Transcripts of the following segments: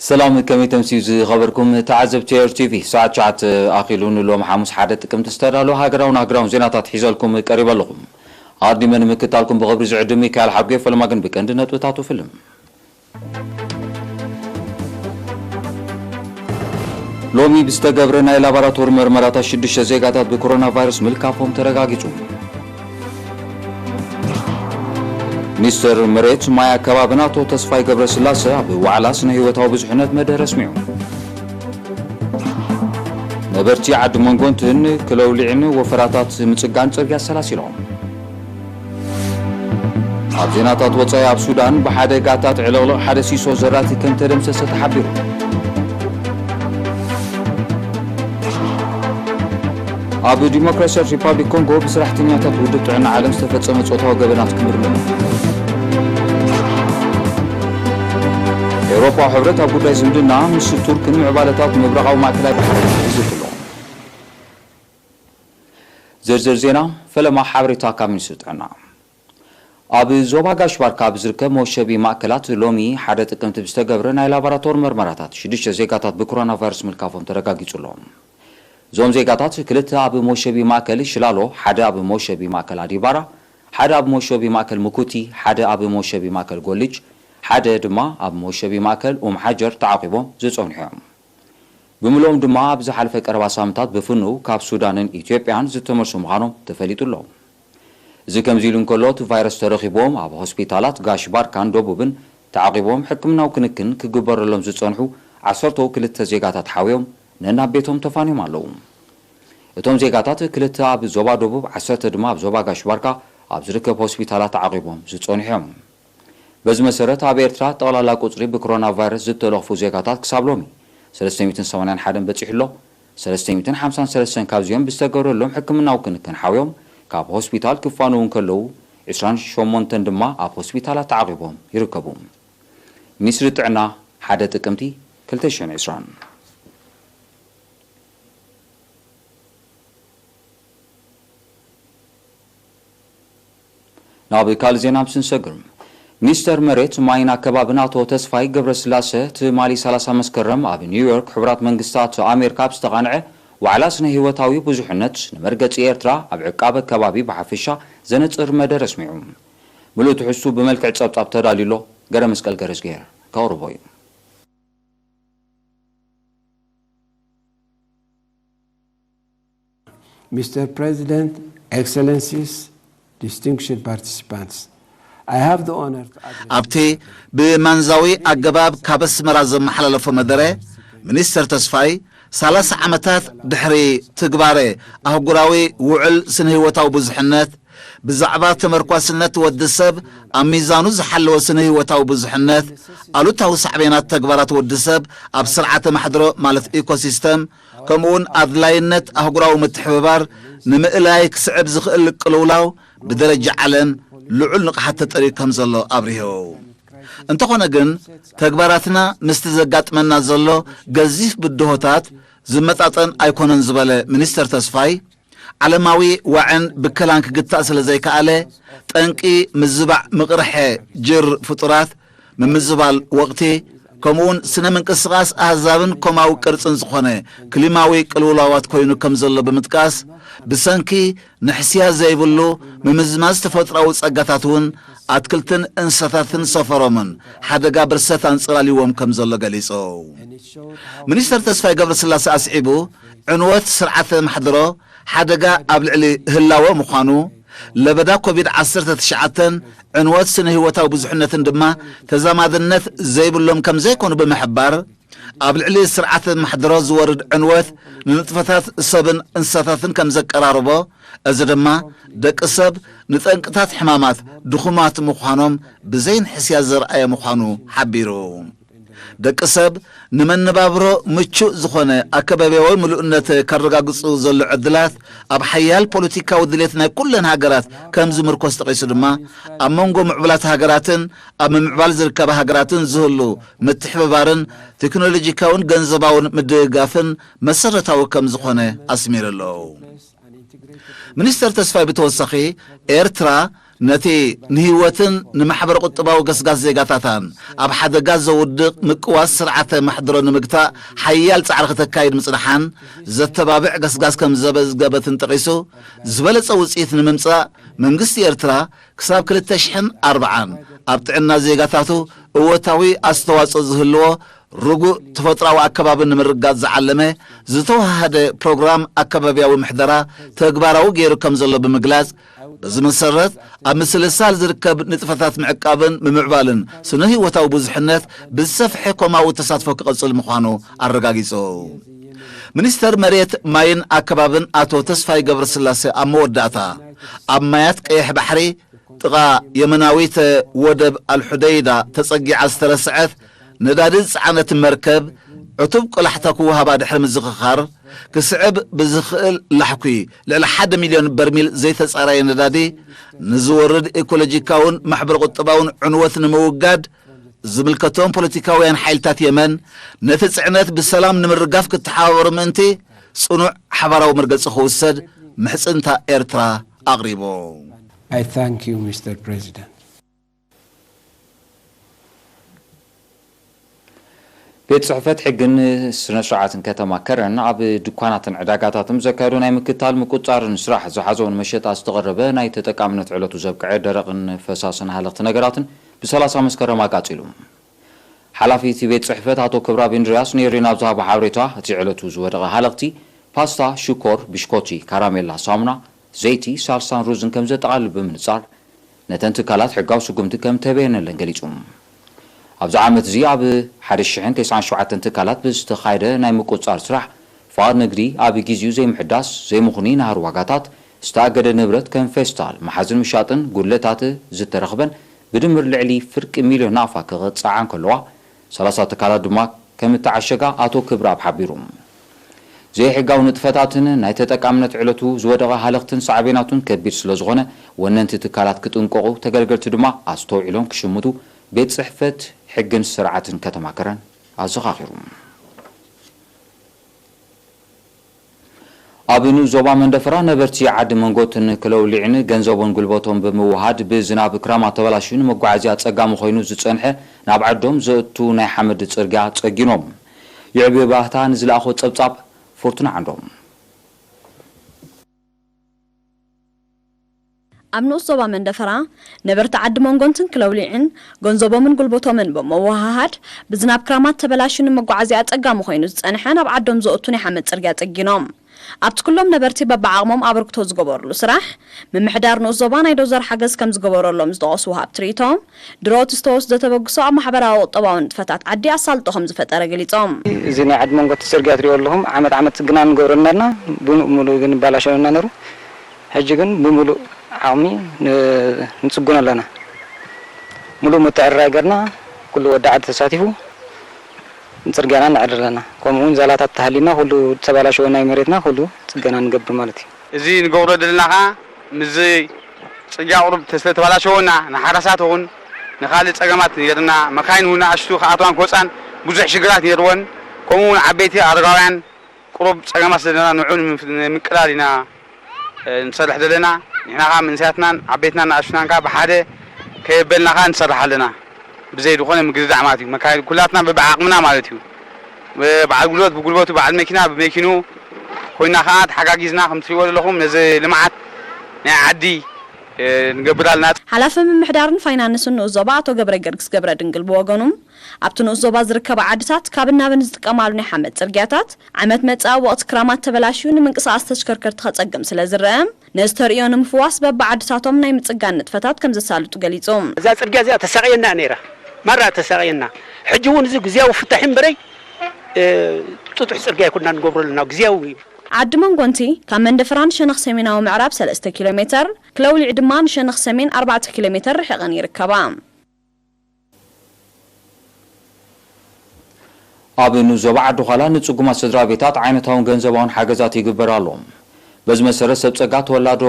ሰላም፣ ከመይ ተምስዩ ዝኸበርኩም ተዓዘብቲ ኤር ቲቪ? ሰዓት ትሽዓተ ኣኺሉ ንሎም ሓሙስ ሓደ ጥቅምቲ ዝተዳለወ ሃገራውን ኣህጉራውን ዜናታት ሒዘልኩም ቀሪበ ኣለኹ። ኣቐዲመ ንምክታልኩም ብኽብሪ ዝዕድም ሚካኤል ሓብጌ። ፈለማ ግን ብቀንዲ ነጥብታቱ ፍልም። ሎሚ ብዝተገብረ ናይ ላቦራቶሪ መርመራታት ሽዱሽተ ዜጋታት ብኮሮና ቫይረስ ምልካፎም ተረጋጊጹ። ሚኒስተር መሬት፣ ማይ፣ ኣከባብን ኣቶ ተስፋይ ገብረስላሰ ኣብ ዋዕላ ስነ ህይወታዊ ብዙሕነት መደረ ኣስሚዑ። ነበርቲ ዓዲ መንጎንትን ክለውሊዕን ወፈራታት ምጽጋን ጽርግያ ኣሰላሲሎም። ኣብ ዜናታት ወጻኢ፣ ኣብ ሱዳን ብሓደጋታት ዕልቕልቕ ሓደ ሲሶ ዘራእቲ ከም ተደምሰሰ ተሓቢሩ። ኣብ ዲሞክራሲያዊት ሪፓብሊክ ኮንጎ ብሰራሕተኛታት ውድብ ጥዕና ዓለም ዝተፈጸመ ጾታዊ ገበናት ክምርመር። ኤውሮጳዊ ሕብረት ኣብ ጉዳይ ዝምድና ምስ ቱርክን ምዕባለታት ምብራቓዊ ማእከላይ ባሕሪ ይዝቱ ኣሎ። ዝርዝር ዜና፣ ፈለማ ሓበሬታ ካብ ሚኒስትሪ ጥዕና። ኣብ ዞባ ጋሽ ባርካ ኣብ ዝርከብ መወሸቢ ማእከላት ሎሚ ሓደ ጥቅምቲ ብዝተገብረ ናይ ላቦራቶሪ መርመራታት ሽዱሽተ ዜጋታት ብኮሮና ቫይረስ ምልካፎም ተረጋጊጹ ኣሎ። እዞም ዜጋታት ክልተ ኣብ መወሸቢ ማእከል ሽላሎ፣ ሓደ ኣብ መወሸቢ ማእከል ኣዲባራ፣ ሓደ ኣብ መወሸቢ ማእከል ምኩቲ፣ ሓደ ኣብ መወሸቢ ማእከል ጎልጅ፣ ሓደ ድማ ኣብ መወሸቢ ማእከል ኡም ሓጀር ተዓቂቦም ዝጸንሑ እዮም። ብምልኦም ድማ ኣብ ዝሓለፈ ቀረባ ሳምንታት ብፍኑው ካብ ሱዳንን ኢትዮጵያን ዝተመልሱ ምዃኖም ተፈሊጡ ኣሎ። እዚ ከምዚ ኢሉ እንከሎ፣ እቲ ቫይረስ ተረኺብዎም ኣብ ሆስፒታላት ጋሽ ባርካን ደቡብን ተዓቂቦም ሕክምናዊ ክንክን ክግበረሎም ዝጸንሑ ዓሰርተው ክልተ ዜጋታት ሓውዮም ነናብ ቤቶም ተፋንዮም ኣለዉ። እቶም ዜጋታት ክልተ ኣብ ዞባ ደቡብ፣ ዓሰርተ ድማ ኣብ ዞባ ጋሽ ባርካ ኣብ ዝርከብ ሆስፒታላት ተዓቂቦም ዝጸንሑ እዮም። በዚ መሰረት፣ ኣብ ኤርትራ ጠቕላላ ቁጽሪ ብኮሮና ቫይረስ ዝተለኽፉ ዜጋታት ክሳብ ሎሚ ሰለስተ ሚእትን ሰማንያን ሓደን በጺሑ ኣሎ። ሰለስተ ሚእትን ሓምሳን ሰለስተን ካብዚኦም ብዝተገብረሎም ሕክምናዊ ክንክን ሓውዮም ካብ ሆስፒታል ክፋነዉ እንከለዉ፣ ዕስራን ሸሞንተን ድማ ኣብ ሆስፒታላት ተዓቂቦም ይርከቡ። ሚኒስትሪ ጥዕና፣ ሓደ ጥቅምቲ ክልተ ሽሕን ዕስራን። ናብ ካልእ ዜና ምስ ንሰግር፣ ሚኒስተር መሬት፣ ማይን ኣከባብን ኣቶ ተስፋይ ገብረስላሰ ትማሊ ሰላሳ መስከረም ኣብ ኒውዮርክ ሕቡራት መንግስታት ኣሜሪካ ኣብ ዝተቓንዐ ዋዕላ ስነ ህይወታዊ ብዙሕነት ንመርገጺ ኤርትራ ኣብ ዕቃበ ከባቢ ብሓፈሻ ዘነጽር መደረ ኣስሚዑ። ምሉእ ትሕዝቱ ብመልክዕ ጸብጻብ ተዳልዩ ኣሎ። ገረ መስቀል ገረዝግሄር ከቕርቦ እዩ። Mister President, Excellencies, distinguished participants, I have the honor to address ኣብቲ ብማንዛዊ ኣገባብ ካብ ኣስመራ ዘመሓላለፎ መደረ፣ ሚኒስተር ተስፋይ፣ ሰላሳ ዓመታት ድሕሪ ትግባረ ኣህጉራዊ ውዕል ስነ-ህይወታዊ ብዙሕነት፣ ብዛዕባ ተመርኳስነት ወዲ ሰብ ኣብ ሚዛኑ ዝሓለወ ስነ-ህይወታዊ ብዙሕነት፣ ኣሉታዊ ሳዕቤናት ተግባራት ወዲ ሰብ ኣብ ስርዓተ ማሕድሮ ማለት ኢኮሲስተም፣ ከምኡውን ኣድላይነት ኣህጉራዊ ምትሕብባር ንምእላይ ክስዕብ ዝኽእል ቅልውላው ብደረጃ ዓለም ልዑል ንቕሓት ተጠርዩ ከም ዘሎ ኣብሪሁ። እንተኾነ ግን፣ ተግባራትና ምስቲ ዘጋጥመና ዘሎ ገዚፍ ብድሆታት ዝመጣጠን ኣይኮነን ዝበለ ሚኒስተር ተስፋይ፣ ዓለማዊ ዋዕን ብከላን ክግታእ ስለ ዘይከኣለ፣ ጠንቂ ምዝባዕ ምቕርሐ ጅር ፍጡራት፣ ምምዝባል ወቕቲ፣ ከምኡውን ስነ ምንቅስቓስ ኣህዛብን ኮማዊ ቅርጽን ዝኾነ ክሊማዊ ቅልውላዋት ኮይኑ ከም ዘሎ ብምጥቃስ፣ ብሰንኪ ንሕስያ ዘይብሉ ምምዝማዝ ተፈጥሮኣዊ ጸጋታት እውን ኣትክልትን እንስሳታትን ሰፈሮምን ሓደጋ ብርሰት ኣንጸላልይዎም ከም ዘሎ ገሊጹ። ሚኒስተር ተስፋይ ገብረስላሴ ኣስዒቡ፣ ዕንወት ስርዓተ ማሕደሮ ሓደጋ ኣብ ልዕሊ ህላወ ምዃኑ፣ ለበዳ ኮቪድ ዓሰርተ ትሽዓተን ዕንወት ስነ ህይወታዊ ብዙሕነትን ድማ ተዛማድነት ዘይብሎም ከም ዘይኮኑ ብምሕባር፣ ኣብ ልዕሊ ስርዓተ ማሕደሮ ዝወርድ ዕንወት ንንጥፈታት ሰብን እንስሳታትን ከም ዘቀራርቦ፣ እዚ ድማ ደቂ ሰብ ንጠንቅታት ሕማማት ድኹማት ምዃኖም ብዘይንሕስያ ዘርኣየ ምዃኑ ሓቢሩ። ደቂ ሰብ ንመነባብሮ ምቹእ ዝኾነ ኣከባብያዊ ምሉእነት ከረጋግጹ ዘሎ ዕድላት ኣብ ሓያል ፖለቲካዊ ድሌት ናይ ኩለን ሃገራት ከም ዝምርኮስ ጠቒሱ ድማ፣ ኣብ መንጎ ምዕቡላት ሃገራትን ኣብ ምምዕባል ዝርከባ ሃገራትን ዝህሉ ምትሕብባርን ቴክኖሎጂካውን ገንዘባውን ምድግጋፍን መሰረታዊ ከም ዝኾነ ኣስሚሩ ኣሎ። ሚኒስተር ተስፋይ ብተወሳኺ፣ ኤርትራ ነቲ ንህይወትን ንማሕበረ ቁጠባዊ ገስጋስ ዜጋታታን ኣብ ሓደጋ ዘውድቕ ምቅዋስ ስርዓተ ማሕድሮ ንምግታእ ሓያል ጻዕሪ ክተካይድ ምጽንሓን ዘተባብዕ ገስጋስ ከም ዘበዝገበትን ጠቒሱ፣ ዝበለጸ ውጽኢት ንምምጻእ መንግስቲ ኤርትራ ክሳብ ክልተ ሽሕን ኣርባዓን ኣብ ጥዕና ዜጋታቱ እወታዊ ኣስተዋጽኦ ዝህልዎ ርጉእ ተፈጥሮኣዊ ኣከባቢ ንምርጋጽ ዝዓለመ ዝተወሃሃደ ፕሮግራም ኣከባብያዊ ምሕደራ ተግባራዊ ገይሩ ከም ዘሎ ብምግላጽ፣ በዚ መሰረት ኣብ ምስልሳል ዝርከብ ንጥፈታት ምዕቃብን ምምዕባልን ስነ ህይወታዊ ብዙሕነት ብዝሰፍሐ ኮማዊ ተሳትፎ ክቐጽል ምዃኑ ኣረጋጊጹ። ሚኒስተር መሬት ማይን ኣከባብን ኣቶ ተስፋይ ገብረስላሴ ኣብ መወዳእታ፣ ኣብ ማያት ቀይሕ ባሕሪ ጥቓ የመናዊት ወደብ ኣልሑደይዳ ተጸጊዓ ዝተረስዐት ነዳዲ ዝጸዓነት መርከብ ዕቱብ ቆላሕታ ክወሃባ ድሕሪ ምዝኽኻር፣ ክስዕብ ብዝኽእል ላሕኲ ልዕሊ ሓደ ሚልዮን በርሚል ዘይተጻረየ ነዳዲ ንዝወርድ ኢኮሎጂካውን ማሕበረ ቁጠባውን ዕንወት ንምውጋድ፣ ዝምልከቶም ፖለቲካውያን ሓይልታት የመን ነቲ ጽዕነት ብሰላም ንምርጋፍ ክተሓባበሩ ምእንቲ ጽኑዕ ሓባራዊ መርገጺ ክውሰድ ምሕጽንታ ኤርትራ ኣቕሪቡ። I thank you, Mister President. ቤት ጽሕፈት ሕግን ስነ ስርዓትን ከተማ ከረን ኣብ ድኳናትን ዕዳጋታትን ዘካየዶ ናይ ምክታል ምቁጻርን ስራሕ ዝሓዘውን መሸጣ ዝተቐረበ ናይ ተጠቃምነት ዕለቱ ዘብቅዐ ደረቕን ፈሳስን ሃለኽቲ ነገራትን ብ30 መስከረም ኣቃጺሉ። ሓላፊ እቲ ቤት ጽሕፈት ኣቶ ክብራብ እንድርያስ ንኤሪና ኣብ ዝሃቦ ሓበሬታ፣ እቲ ዕለቱ ዝወደቐ ሃለኽቲ ፓስታ፣ ሽኮር፣ ብሽኮቲ፣ ካራሜላ፣ ሳሙና፣ ዘይቲ፣ ሳልሳን ሩዝን ከም ዘጠቓልል ብምንጻር፣ ነተን ትካላት ሕጋዊ ስጉምቲ ከም ተበየነለን ገሊጹ። ኣብዚ ዓመት እዚ ኣብ ሓደ ሽሕን ተስዓን ሸውዓተን ትካላት ብዝተኻየደ ናይ ምቁጽጻር ስራሕ፣ ፍቓድ ንግዲ ኣብ ግዜኡ ዘይምሕዳስ፣ ዘይምኹኒ ናህሪ ዋጋታት፣ ዝተኣገደ ንብረት ከም ፌስታል፣ መሓዝን ምሻጥን ጉድለታት ዝተረኽበን ብድምር ልዕሊ ፍርቂ ሚልዮን ናቕፋ ክቕጻዓ እንከለዋ፣ ሰላሳ ትካላት ድማ ከም እተዓሸጋ ኣቶ ክብረኣብ ሓቢሩ። ዘይሕጋዊ ንጥፈታትን ናይ ተጠቃምነት ዕለቱ ዝወደቐ ሃለኽትን ሳዕቤናቱን ከቢድ ስለ ዝኾነ፣ ወነንቲ ትካላት ክጥንቀቑ፣ ተገልገልቲ ድማ ኣስተውዒሎም ክሽምቱ ቤት ጽሕፈት ሕግን ስርዓትን ከተማ ከረን ኣዘኻኺሩ። ኣብ ንኡስ ዞባ መንደፈራ ነበርቲ ዓዲ መንጎትን ክለውሊዕን ገንዘቦን ጉልበቶም ብምውሃድ ብዝናብ ክራማት ተበላሽዩ ንመጓዓዝያ ኣጸጋሚ ኮይኑ ዝጸንሐ ናብ ዓዶም ዘእቱ ናይ ሓመድ ጽርግያ ጸጊኖም። ይዕቢ ባህታ ንዝለኣኾ ጸብጻብ ፎርቱና ዓንዶም። ኣብ ንኡስ ዞባ መንደፈራ ነበርቲ ዓዲ መንጎንትን ክለውሊዕን ገንዘቦምን ጉልበቶምን ብምውሃሃድ ብዝናብ ክራማት ተበላሽዩ ንመጓዓዝያ ኣጸጋሚ ኮይኑ ዝጸንሐ ናብ ዓዶም ዘእቱ ናይ ሓመድ ጽርግያ ጸጊኖም። ኣብቲ ኩሎም ነበርቲ በብዓቕሞም ኣበርክቶ ዝገበርሉ ስራሕ ምምሕዳር ንኡስ ዞባ ናይ ዶዘር ሓገዝ ከም ዝገበረሎም ዝጠቐሱ ወሃብቲ ርእይቶ፣ ድሮ እቲ ዝተወስደ ተበግሶ ኣብ ማሕበራዊ ቁጠባዊ ንጥፈታት ዓዲ ኣሳልጦ ከም ዝፈጠረ ገሊጾም። እዚ ናይ ዓዲ መንጎ እቲ ጽርግያ ትሪኦ ኣለኹም ዓመት ዓመት ጽግና ንገብሮ ነርና ብሙሉእ ግን ይባላሸወና ነሩ ሕጂ ግን ብሙሉእ ዓቕሚ ንጽግኖ ኣለና። ሙሉእ ምትዕርራይ ገርና ኩሉ ወዲ ዓዲ ተሳቲፉ ንጽርግያና ንዕሪ ኣለና። ከምኡ እውን ዛላታት ተሃሊና ኩሉ ተባላሸወ ናይ መሬትና ኩሉ ጽገና ንገብር ማለት እዩ። እዚ ንገብሮ ዘለና ከዓ ምስዚ ጽርግያ ቁሩብ ስለተባላሸወና ንሓራሳት እውን ንኻልእ ጸገማት ነይርና። መካይን እውን ንኣሽቱ ክኣትዋን ክወጻን ብዙሕ ሽግራት ነይርወን። ከምኡ እውን ዓበይቲ ኣረጋውያን ቁሩብ ጸገማት ዘለና ንዑ ንምቅላል ኢና ንሰርሕ ዘለና። ንሕና ከዓ መንእሰያትናን ዓበይትናን ንኣሽቱናን ከዓ ብሓደ ከየበልና ከዓ ንሰርሕ ኣለና። ብዘይ ዝኾነ ምግድዳዕ ማለት እዩ። መካይን ኩላትና በብዓቕምና ማለት እዩ። በዓል ጉልበት ብጉልበቱ፣ በዓል መኪና ብመኪኑ ኮይና ከዓ ተሓጋጊዝና ከም ትሪእዎ ዘለኹም ነዚ ልምዓት ናይ ዓዲ ንገብር ኣለና። ሓላፊ ምምሕዳርን ፋይናንስን ንኡስ ዞባ ኣቶ ገብረ ገርግስ ገብረ ድንግል ብወገኑ፣ ኣብቲ ንኡስ ዞባ ዝርከባ ዓድታት ካብን ናብን ዝጥቀማሉ ናይ ሓመድ ጽርግያታት ዓመት መጻኢ ወቕቲ ክራማት ተበላሽዩ ንምንቅስቓስ ተሽከርከርቲ ከጸግም ስለ ዝረአ፣ ነዚ ተርእዮ ንምፍዋስ በብዓድታቶም ናይ ምጽጋን ንጥፈታት ከም ዘሳልጡ ገሊጹ። እዛ ጽርግያ እዚኣ ተሳቕየና እያ ነይራ፣ ማራ ተሳቕየና። ሕጂ እውን እዚ ግዝያዊ ፍታሕ እምበረይ ጥጡሕ ጽርግያ ኣይኮንና ንገብሮ ኣለና፣ ግዝያዊ እዩ። ዓዲ መንጎንቲ ካብ መንደፈራ ንሸነኽ ሰሜናዊ ምዕራብ ሰለስተ ኪሎ ሜተር፣ ክለውሊዕ ድማ ንሸነኽ ሰሜን ኣርባዕተ ኪሎ ሜተር ርሒቐን ይርከባ። ኣብ ንኡስ ዞባ ዓዲ ዃላ ንጽጉማት ስድራ ቤታት ዓይነታውን ገንዘባውን ሓገዛት ይግበር ኣሎ። በዚ መሰረት ሰብ ጸጋ ተወላዶ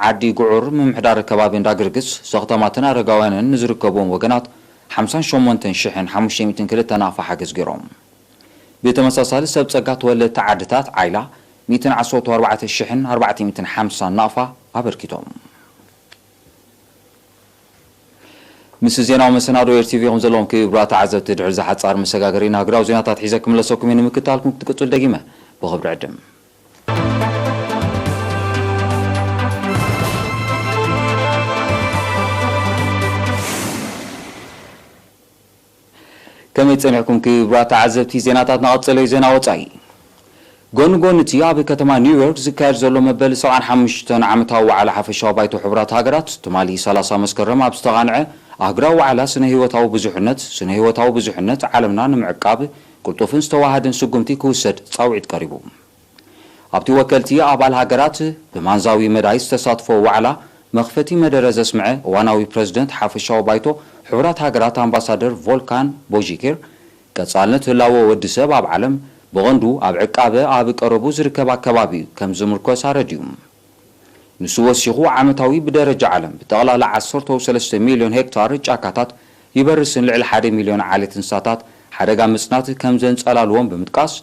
ዓዲ ጉዑር ምምሕዳር ከባቢ እንዳግርግስ ዘኽተማትን ኣረጋውያንን ንዝርከብዎም ወገናት ሓምሳን ሸሞንተን ሽሕን ሓሙሽተ ሚእትን ክልተ ናቕፋ ሓገዝ ገይሮም። ብተመሳሳሊ ሰብ ጸጋ ተወለድቲ ዓድታት ዓይላ ሚእትን ዓሰርተ ኣርባዕተ ሽሕን ኣርባዕተ ሚእትን ሓምሳን ናቕፋ ኣበርኪቶም። ምስ ዜናዊ መሰናዶ ኤር ቲ ቪ ኢኹም ዘለኹም ክቡራት ተዓዘብቲ። ድሕሪ ዝሓጻር መሰጋገሪ ንሃገራዊ ዜናታት ሒዘ ክምለሰኩም እየ። ንምክትታልኩም ክትቅጽሉ ደጊመ ብኽብሪ ዕድም። ከመይ ጸኒሕኩም ክቡራት ተዓዘብቲ? ዜናታት ንቐጸለዩ ዜና ወጻኢ። ጎኒ ጎኒ እቲ ኣብ ከተማ ኒውዮርክ ዝካየድ ዘሎ መበል ሰብዓን ሓሙሽተን ዓመታዊ ዋዕላ ሓፈሻዊ ባይቶ ሕቡራት ሃገራት፣ ትማሊ ሰላሳ መስከረም ኣብ ዝተቓንዐ ኣህጉራዊ ዋዕላ ስነ ህይወታዊ ብዙሕነት፣ ስነ ህይወታዊ ብዙሕነት ዓለምና ንምዕቃብ ቅልጡፍን ዝተዋሃደን ስጉምቲ ክውሰድ ጻውዒት ቀሪቡ። ኣብቲ ወከልቲ ኣባል ሃገራት ብማንዛዊ መዳይ ዝተሳትፎ ዋዕላ መኽፈቲ መደረ ዘስምዐ እዋናዊ ፕረዚደንት ሓፈሻዊ ባይቶ ሕቡራት ሃገራት ኣምባሳደር ቮልካን ቦጂኬር፣ ቀጻልነት ህላወ ወዲ ሰብ ኣብ ዓለም ብቐንዱ ኣብ ዕቃበ ኣብ ቀረቡ ዝርከብ ኣከባቢ እዩ ከም ዝምርኮስ ኣረዲኡ። ንሱ ወሲኹ፣ ዓመታዊ ብደረጃ ዓለም ብጠቕላላ ዓሰርተ ሰለስተ ሚልዮን ሄክታር ጫካታት ይበርስን ልዕሊ ሓደ ሚልዮን ዓሌት እንስሳታት ሓደጋ ምጽናት ከም ዘንጸላልዎም ብምጥቃስ፣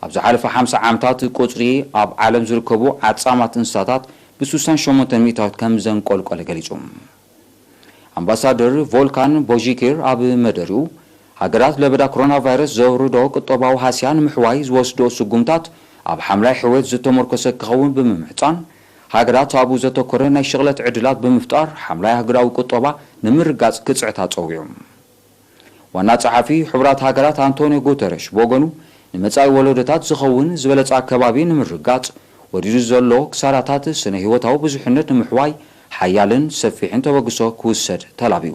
ኣብ ዝሓለፈ ሓምሳ ዓመታት ቁጽሪ ኣብ ዓለም ዝርከቡ ዓጻማት እንስሳታት ብ ሱሳን ሸሞንተን ሚእታዊት ከም ዘንቆልቆለ ገሊጹ። ኣምባሳደር ቮልካን ቦጂኪር ኣብ መደርኡ፣ ሃገራት ለበዳ ኮሮና ቫይረስ ዘውርዶ ቁጠባዊ ሃስያ ንምሕዋይ ዝወስዶ ስጉምታት ኣብ ሓምላይ ሕውየት ዝተመርኮሰ ክኸውን ብምምሕጻን፣ ሃገራት ኣብኡ ዘተኮረ ናይ ሽቕለት ዕድላት ብምፍጣር ሓምላይ ኣህጉራዊ ቁጠባ ንምርጋጽ ክጽዕታ ጸዊዑ። ዋና ጸሓፊ ሕቡራት ሃገራት ኣንቶኒዮ ጉተረሽ ብወገኑ፣ ንመጻኢ ወለዶታት ዝኸውን ዝበለጸ ኣከባቢ ንምርጋጽ ወሪዱ ዘሎ ክሳራታት ስነ ህይወታዊ ብዙሕነት ንምሕዋይ ሓያልን ሰፊሕን ተበግሶ ክውሰድ ተላብዩ።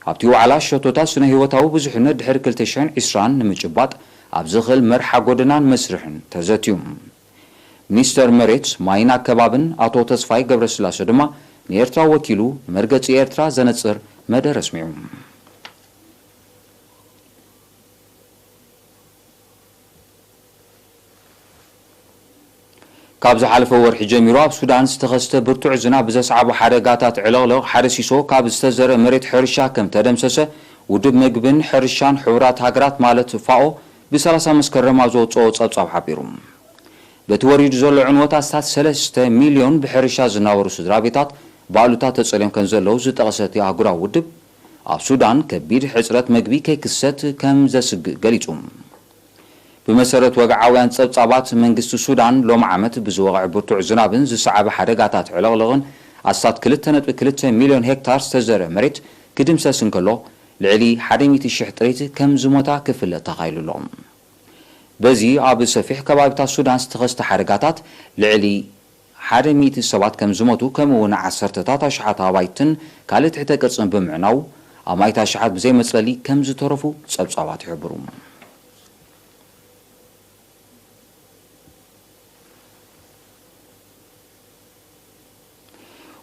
ኣብቲ ዋዕላ፣ ሸቶታት ስነ ህይወታዊ ብዙሕነት ድሕሪ ክልተ ሽሕን ዕስራን ንምጭባጥ ኣብ ዝኽእል መርሓ ጎደናን መስርሕን ተዘትዩ። ሚኒስተር መሬት፣ ማይን ኣከባብን ኣቶ ተስፋይ ገብረስላሴ ድማ ንኤርትራ ወኪሉ ንመርገጺ ኤርትራ ዘነጽር መደረ ኣስሚዑ። ካብ ዝሓለፈ ወርሒ ጀሚሩ ኣብ ሱዳን ዝተኸስተ ብርቱዕ ዝናብ ብዘስዓቦ ሓደጋታት ዕልቕልቕ ሓደ ሲሶ ካብ ዝተዘርአ መሬት ሕርሻ ከም ተደምሰሰ ውድብ መግብን ሕርሻን ሕቡራት ሃገራት ማለት ፋኦ ብሰላሳ መስከረም ኣብ ዘውፅኦ ጸብጻብ ሓቢሩ። በቲ ወሪዱ ዘሎ ዕንወት ኣስታት ሰለስተ ሚልዮን ብሕርሻ ዝናበሩ ስድራ ቤታት ብኣሉታ ተጸልዮም ከም ዘለዉ ዝጠቐሰ እቲ ኣህጉራዊ ውድብ፣ ኣብ ሱዳን ከቢድ ሕጽረት መግቢ ከይክሰት ከም ዘስግእ ገሊጹ። ብመሰረት ወግዓውያን ጸብጻባት፣ መንግስቲ ሱዳን ሎም ዓመት ብዝወቕዐ ብርቱዕ ዝናብን ዝሰዓበ ሓደጋታት ዕልቕልቕን ኣስታት ክልተ ነጥቢ ክልተ ሚልዮን ሄክታር ዝተዘርአ መሬት ክድምሰስ እንከሎ፣ ልዕሊ ሓደ ሚእቲ ሽሕ ጥሪት ከም ዝሞታ ክፍለጥ ተኻኢሉ ኣሎ። በዚ ኣብ ሰፊሕ ከባቢታት ሱዳን ዝተኸስተ ሓደጋታት ልዕሊ ሓደ ሚእቲ ሰባት ከም ዝሞቱ፣ ከምኡ እውን ዓሰርተታት ኣሽሓት ኣባይትን ካልእ ትሕተ ቅርጽን ብምዕናዉ፣ ኣማኢት ኣሽሓት ብዘይ መጽለሊ ከም ዝተረፉ ጸብጻባት ይሕብሩ።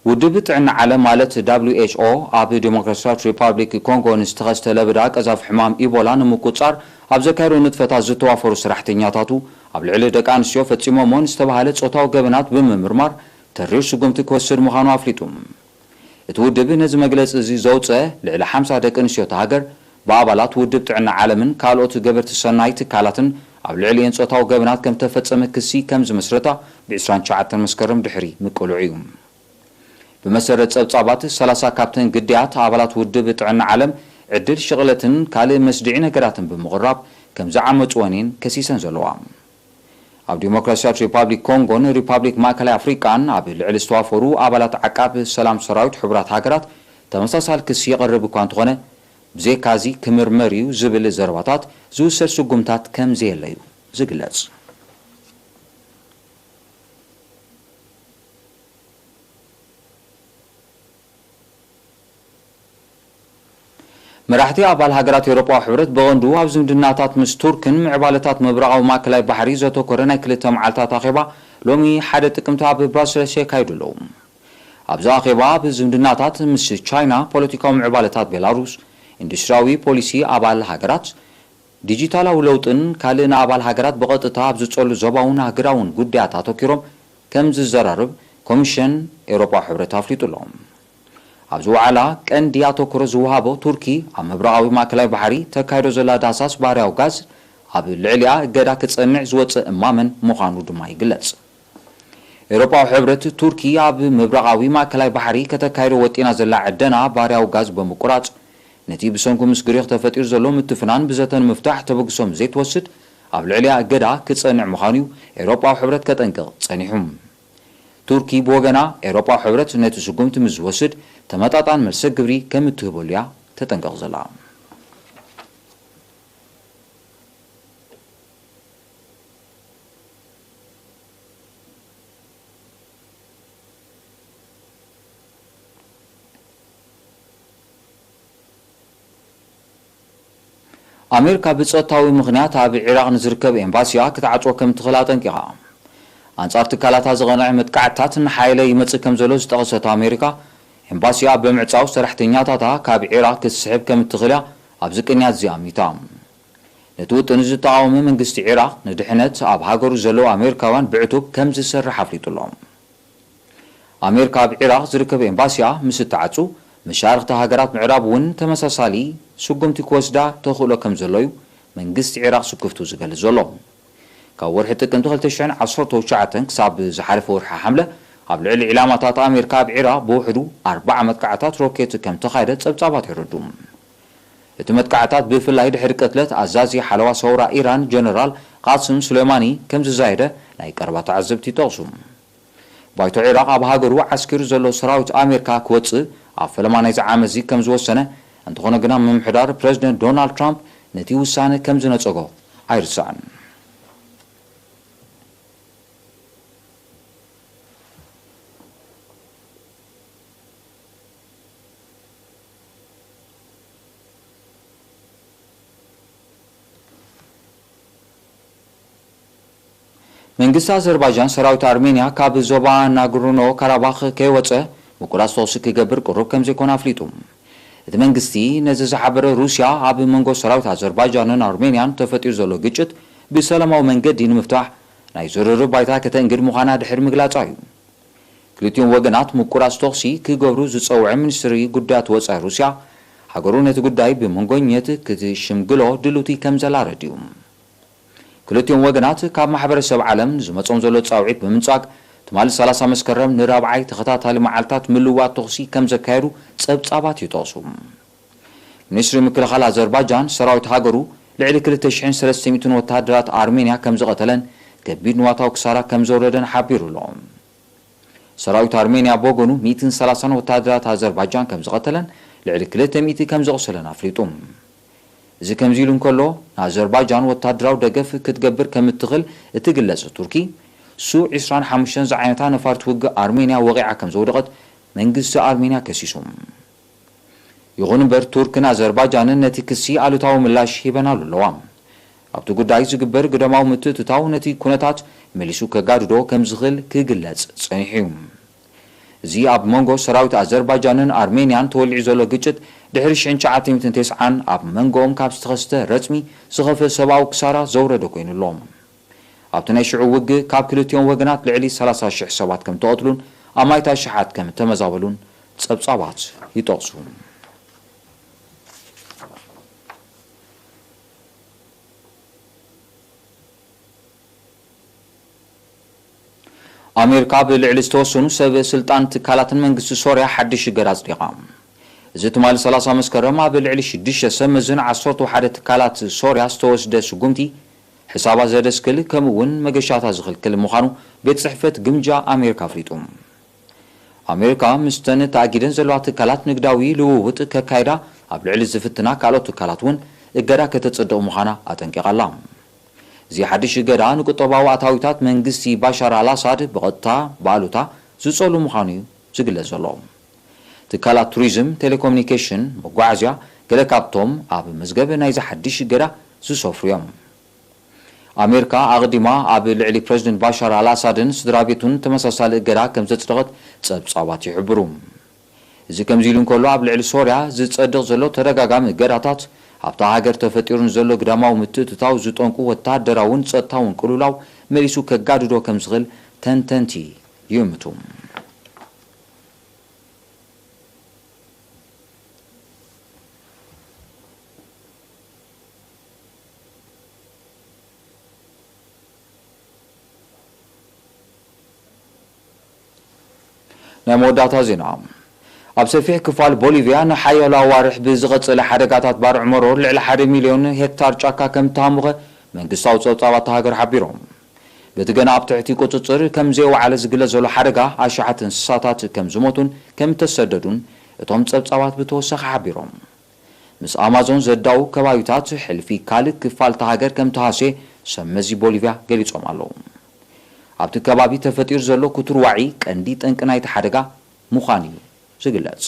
ውድብ ጥዕና ዓለም ማለት ደብሊው ኤች ኦ ኣብ ዲሞክራሲያዊት ሪፓብሊክ ኮንጎ ንዝተኸስተ ለበዳ ቀዛፊ ሕማም ኢቦላ ንምቁጽጻር ኣብ ዘካየዶ ንጥፈታት ዝተዋፈሩ ሰራሕተኛታቱ፣ ኣብ ልዕሊ ደቂ ኣንስትዮ ፈጺሞሞ ንዝተባህለ ጾታዊ ገበናት ብምምርማር ተሪር ስጉምቲ ክወስድ ምዃኑ ኣፍሊጡ። እቲ ውድብ ነዚ መግለጺ እዚ ዘውጽአ፣ ልዕሊ ሓምሳ ደቂ ኣንስትዮ እታ ሃገር ብኣባላት ውድብ ጥዕና ዓለምን ካልኦት ገበርቲ ሰናይ ትካላትን ኣብ ልዕሊኤን ጾታዊ ገበናት ከም ተፈጸመ ክሲ ከም ዝመስረታ ብ ዕስራን ትሽዓተን መስከረም ድሕሪ ምቅልዑ እዩ። ብመሰረት ጸብጻባት፣ ሰላሳ ካብተን ግዳያት ኣባላት ውድብ ጥዕና ዓለም ዕድል ሽቕለትን ካልእ መስድዒ ነገራትን ብምቕራብ ከም ዝዓመጽወን እየን ከሲሰን ዘለዋ። ኣብ ዲሞክራሲያዊት ሪፓብሊክ ኮንጎን ሪፓብሊክ ማእከላይ ኣፍሪቃን ኣብ ልዕሊ ዝተዋፈሩ ኣባላት ዓቃብ ሰላም ሰራዊት ሕቡራት ሃገራት ተመሳሳሊ ክሲ ይቐርብ እኳ እንተኾነ፣ ብዘይካዚ ክምርመር እዩ ዝብል ዘረባታት ዝውሰድ ስጉምታት ከም ዘየለ እዩ ዝግለጽ። መራሕቲ ኣባል ሃገራት ኤውሮጳዊ ሕብረት ብቐንዱ ኣብ ዝምድናታት ምስ ቱርክን ምዕባለታት ምብራቓዊ ማእከላይ ባሕሪ ዘተኮረ ናይ ክልተ መዓልታት ኣኼባ ሎሚ ሓደ ጥቅምቲ ኣብ ብራሰልስ የካይዱ ኣለዉ። ኣብዚ ኣኼባ፣ ኣብ ዝምድናታት ምስ ቻይና፣ ፖለቲካዊ ምዕባለታት ቤላሩስ፣ ኢንዱስትሪያዊ ፖሊሲ ኣባል ሃገራት፣ ዲጂታላዊ ለውጥን ካልእ ንኣባል ሃገራት ብቐጥታ ኣብ ዝጸሉ ዞባውን ኣህጉራውን ጉዳያት ኣተኲሮም ከም ዝዘራረብ ኮሚሽን ኤውሮጳዊ ሕብረት ኣፍሊጡ ኣሎ። ኣብዚ ዋዕላ ቀንዲ ኣተኩሮ ዝወሃቦ፣ ቱርኪ ኣብ ምብራቓዊ ማእከላይ ባሕሪ ተካይዶ ዘላ ዳህሳስ ባህርያዊ ጋዝ ኣብ ልዕሊኣ እገዳ ክጸንዕ ዝወጸ እማመን ምዃኑ ድማ ይግለጽ። ኤውሮጳዊ ሕብረት፣ ቱርኪ ኣብ ምብራቓዊ ማእከላይ ባሕሪ ከተካይዶ ወጢና ዘላ ዕደና ባርያዊ ጋዝ ብምቁራጽ፣ ነቲ ብሰንኩ ምስ ግሪኽ ተፈጢሩ ዘሎ ምትፍናን ብዘተ ንምፍታሕ ተበግሶ ዘይትወስድ፣ ኣብ ልዕሊኣ እገዳ ክጸንዕ ምዃኑ'ዩ ኤውሮጳዊ ሕብረት ከጠንቅቕ ጸኒሑ። ቱርኪ ብወገና፣ ኤውሮጳዊ ሕብረት ነቲ ስጉምቲ ምስ ዝወስድ፣ ተመጣጣን መልሰ ግብሪ ከም እትህበሉ'ያ ተጠንቅቕ ዘላ። ኣሜሪካ ብጸጥታዊ ምኽንያት ኣብ ዒራቕ ንዝርከብ ኤምባሲኣ ክትዓጽዎ ከም ትኽእል ኣጠንቂቓ። ኣንጻር ትካላታ ዝቐንዐ መጥቃዕትታት እናሓየለ ይመጽእ ከም ዘሎ ዝጠቐሰት ኣሜሪካ፣ ኤምባሲኣ ብምዕጻው ሰራሕተኛታታ ካብ ዒራቕ ክትስሕብ ከም እትኽእል እያ ኣብዚ ቅንያት እዚ ኣሚታ። ነቲ ውጥን ዝተቓወመ መንግስቲ ዒራቕ፣ ንድሕነት ኣብ ሃገሩ ዘለዉ ኣሜሪካውያን ብዕቱብ ከም ዝሰርሕ ኣፍሊጡ ኣሎ። ኣሜሪካ ኣብ ዒራቕ ዝርከብ ኤምባሲኣ ምስ እትዓጹ፣ መሻርኽቲ ሃገራት ምዕራብ እውን ተመሳሳሊ ስጉምቲ ክወስዳ ተኽእሎ ከም ዘሎ እዩ መንግስቲ ዒራቕ ስክፍቱ ዝገልጽ ዘሎ። ካብ ወርሒ ጥቅምቲ ክልተ ሽሕን ዓሰርተ ትሽዓተን ክሳብ ዝሓለፈ ወርሒ ሓምለ፣ ኣብ ልዕሊ ዒላማታት ኣሜሪካ ኣብ ዒራቕ ብውሕዱ ኣርብዓ መጥቃዕታት ሮኬት ከም ተኻየደ ጸብጻባት የረድኡ። እቲ መጥቃዕታት ብፍላይ ድሕሪ ቅትለት ኣዛዚ ሓለዋ ሰውራ ኢራን ጀነራል ቃስም ሱሌማኒ ከም ዝዛየደ ናይ ቀረባ ተዓዘብቲ ይጠቕሱ። ባይቶ ዒራቕ ኣብ ሃገሩ ዓስኪሩ ዘሎ ሰራዊት ኣሜሪካ ክወጽእ ኣብ ፈለማ ናይዚ ዓመት እዚ ከም ዝወሰነ፣ እንተኾነ ግና ምምሕዳር ፕረዚደንት ዶናልድ ትራምፕ ነቲ ውሳነ ከም ዝነጸጎ ኣይርሳዕን። መንግስቲ ኣዘርባይጃን ሰራዊት ኣርሜንያ ካብ ዞባ ናግርኖ ካራባኽ ከይወጸ ምቁራጽ ተኹሲ ክገብር ቅሩብ ከም ዘይኮነ ኣፍሊጡ። እቲ መንግስቲ ነዚ ዝሓበረ ሩስያ ኣብ መንጎ ሰራዊት ኣዘርባይጃንን ኣርሜንያን ተፈጢሩ ዘሎ ግጭት ብሰላማዊ መንገዲ ንምፍታሕ ናይ ዝርርብ ባይታ ከተንግድ ምዃና ድሕሪ ምግላጻ እዩ። ክልቲኦም ወገናት ምቁራጽ ተኹሲ ክገብሩ ዝጸውዐ ሚኒስትሪ ጉዳያት ወጻኢ ሩስያ፣ ሃገሩ ነቲ ጉዳይ ብመንጎኝነት ክትሽምግሎ ድልውቲ ከም ዘላ ኣረዲኡ። ክልቲኦም ወገናት ካብ ማሕበረሰብ ዓለም ዝመጾም ዘሎ ጻውዒት ብምንጻግ፣ ትማሊ ሰላሳ መስከረም ንራብዓይ ተኸታታሊ መዓልታት ምልዋጥ ተኹሲ ከም ዘካየዱ ጸብጻባት ይጠቕሱ። ሚኒስትሪ ምክልኻል ኣዘርባይጃን፣ ሰራዊት ሃገሩ ልዕሊ ክልተ ሽሕን ሰለስተ ሚእትን ወተሃደራት ኣርሜንያ ከም ዝቐተለን ከቢድ ንዋታዊ ክሳራ ከም ዘውረደን ሓቢሩ ኣሎ። ሰራዊት ኣርሜንያ ብወገኑ ሚእትን ሰላሳን ወተሃደራት ኣዘርባይጃን ከም ዝቐተለን ልዕሊ ክልተ ሚእቲ ከም ዘቑሰለን ኣፍሊጡ። እዚ ከምዚ ኢሉ እንከሎ፣ ንኣዘርባይጃን ወተሃደራዊ ደገፍ ክትገብር ከም እትኽእል እትግለጽ ቱርኪ፣ ሱ ዒስራን ሓሙሽተን ዝዓይነታ ነፋሪት ውግእ ኣርሜንያ ወቒዓ ከም ዘውደቐት መንግስቲ ኣርሜንያ ከሲሱ። ይኹን እምበር፣ ቱርክን ኣዘርባይጃንን ነቲ ክሲ ኣሉታዊ ምላሽ ሂበናሉ ኣለዋ። ኣብቲ ጉዳይ ዝግበር ግደማዊ ምትእትታው ነቲ ኩነታት መሊሱ ከጋድዶ ከም ዝኽእል ክግለጽ ጸኒሑ እዩ። እዚ ኣብ መንጎ ሰራዊት ኣዘርባይጃንን ኣርሜንያን ተወሊዑ ዘሎ ግጭት፣ ድሕሪ ሽሕን ትሽዓተ ሚእትን ተስዓን ኣብ መንጎኦም ካብ ዝተኸስተ ረጽሚ ዝኸፍአ ሰብኣዊ ክሳራ ዘውረደ ኮይኑ ኣሎ። ኣብቲ ናይ ሽዑ ውግእ ካብ ክልቲኦም ወገናት ልዕሊ ሰላሳ ሽሕ ሰባት ከም ተቐትሉን ኣማኢት ኣሽሓት ከም እተመዛበሉን ጸብጻባት ይጠቕሱ። ኣሜሪካ ኣብ ልዕሊ ዝተወሰኑ ሰብ ስልጣን ትካላትን መንግስቲ ሶርያ ሓድሽ እገዳ ኣጽዲቓ። እዚ ትማሊ ሰላሳ መስከረም ኣብ ልዕሊ ሽዱሽተ ሰብ መዝን ዓሰርተ ሓደ ትካላት ሶርያ ዝተወስደ ስጉምቲ፣ ሕሳባት ዘደስክል ከምኡ እውን መገሻታ ዝኽልክል ምዃኑ ቤት ጽሕፈት ግምጃ ኣሜሪካ ኣፍሊጡ። ኣሜሪካ ምስተን ተኣጊደን ዘለዋ ትካላት ንግዳዊ ልውውጥ ከካይዳ ኣብ ልዕሊ ዝፍትና ካልኦት ትካላት እውን እገዳ ከተጽድቕ ምዃና ኣጠንቂቓ ኣላ። እዚ ሓድሽ እገዳ ንቁጠባዊ ኣታዊታት መንግስቲ ባሻር ኣልኣሳድ ብቐጥታ ብኣሉታ ዝጸሉ ምዃኑ እዩ ዝግለጽ ዘሎ። ትካላት ቱሪዝም፣ ቴሌኮሙኒኬሽን፣ መጓዓዝያ፣ ገለ ካብቶም ኣብ መዝገብ ናይዚ ሓድሽ እገዳ ዝሰፍሩ እዮም። ኣሜሪካ ኣቕዲማ ኣብ ልዕሊ ፕረዚደንት ባሻር ኣልኣሳድን ስድራ ቤቱን ተመሳሳሊ እገዳ ከም ዘጽደቐት ጸብጻባት ይሕብሩ። እዚ ከምዚ ኢሉ እንከሎ፣ ኣብ ልዕሊ ሶርያ ዝጸድቕ ዘሎ ተደጋጋሚ እገዳታት፣ ኣብታ ሃገር ተፈጢሩ ንዘሎ ግዳማዊ ምትእትታው ዝጠንቁ ወተሃደራውን ጸጥታውን ቅልውላው መሊሱ ከጋድዶ ከም ዝኽእል ተንተንቲ ይእምቱ። ናይ መወዳእታ ዜና። ኣብ ሰፊሕ ክፋል ቦሊቪያ ንሓያሎ ኣዋርሕ ብዝቐጸለ ሓደጋታት ባርዕ መሮር ልዕሊ ሓደ ሚልዮን ሄክታር ጫካ ከም እተሃሙኸ መንግስታዊ ጸብጻባት እታ ሃገር ሓቢሮም። በቲ ገና ኣብ ትሕቲ ቁጽጽር ከም ዘይወዓለ ዝግለጽ ዘሎ ሓደጋ፣ ኣሽሓት እንስሳታት ከም ዝሞቱን ከም እተሰደዱን እቶም ጸብጻባት ብተወሳኺ ሓቢሮም። ምስ ኣማዞን ዘዳው ከባቢታት ሕልፊ ካልእ ክፋል እታ ሃገር ከም ተሃስየ ሰብ መዚ ቦሊቪያ ገሊጾም ኣለዉ። ኣብቲ ከባቢ ተፈጢሩ ዘሎ ክቱር ዋዒ ቀንዲ ጠንቂ ናይቲ ሓደጋ ምዃኑ እዩ ዝግለጽ።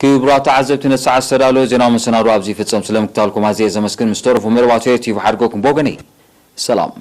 ክቡራት ተዓዘብቲ፣ ነቲ ሰዓት ዝተዳለወ ዜናዊ መሰናዶ ኣብዚ ይፍጸም። ስለምክታልኩም ኣዝየ ዘመስግን። ምስ ተረፉ መደባት ሄሪ ቲቪ ሓድገኩም። ብወገነይ ሰላም።